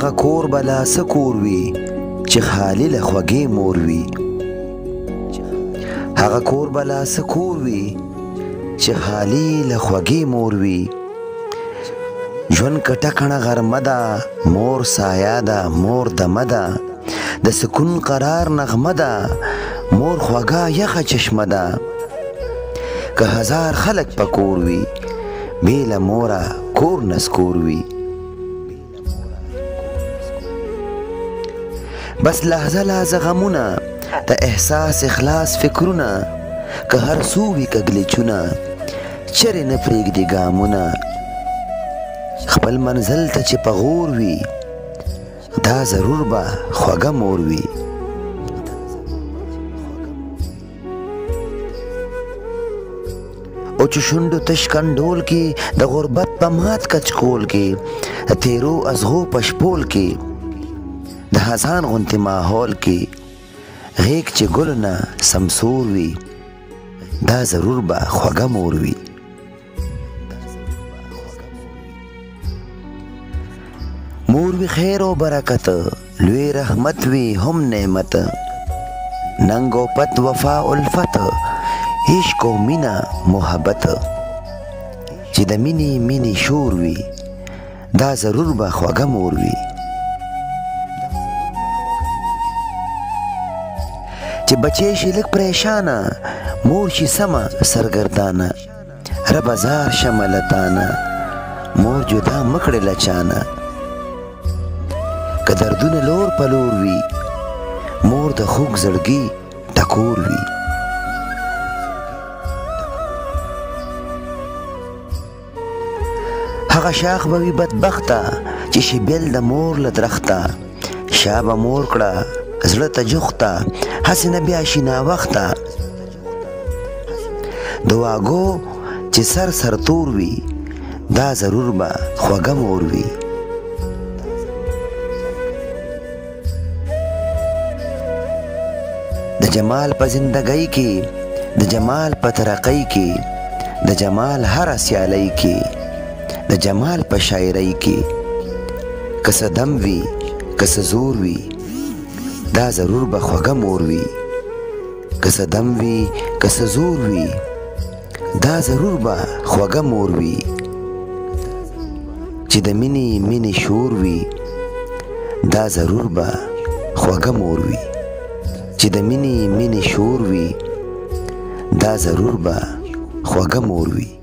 هغه کور به لا څه کور وي چې خالي له خوږې مور وي. هغه کور به لا څه کور وي چې خالي له خوږې مور وي. ژوند که ټکڼه غرمه ده، مور سایه ده، مور دمه ده، د سکون قرار نغمه ده، مور خوږه یخه چشمه ده. که هزار خلک په کور وي، بې له موره کور نسکور وي. بس لحظه لحظه غمونه، د احساس اخلاص فکرونه، که هر څو وي کږلېچونه، چرې نه پرېږدي ګامونه. خپل منزل ته چې په غور وي، دا ضرور به خوږه مور وي. او چې شونډو تش کنډول کې، د غربت په مات کچکول کې، د تیرو ازغو په شپول کې، د خزان غونتې ماحول کې، غېږ چې ګل نه سمسور وي، دا ضرور به خوږه مور وي. مور وي خیر او برکت، لوی رحمت وي هم نعمت، ننګ او پت وفا الفت، عشق او مینه محبت، چې د مینې مینې شور وي، دا ضرور به خوږه مور وي. چې بچی شي لږ پریشانه، مور شي سمه سرګردانه، ربه زار شمه له تانه، مور جدا مه کړې له چانه. که دردونه لور په لور وي، مور د خوږ زړګي ټکور وي. هغه شاخ به وي بدبخته چې شي بېل د مور له درخته، شا به مور کړه زړه ته جوخته، هسې نه بیا شي ناوخته. د واګو چې سر سر تور وي، دا ضرور به خوږه مور وي. د جمال په زندګۍ کې، د جمال په ترقۍ کې، د جمال هره سیالۍ کې، د جمال په شاعرۍ کې، که څه دم وي که څه زور وي، دا ضرور به خوږه مور وي. که څه دم وي که څه زور وي، دا ضرور به خوږه مور وي. چې د مینې مینې شور وي، دا ضرور به خوږه مور وي. چې د مینې مینې شور وي، دا ضرور به خوږه مور وي.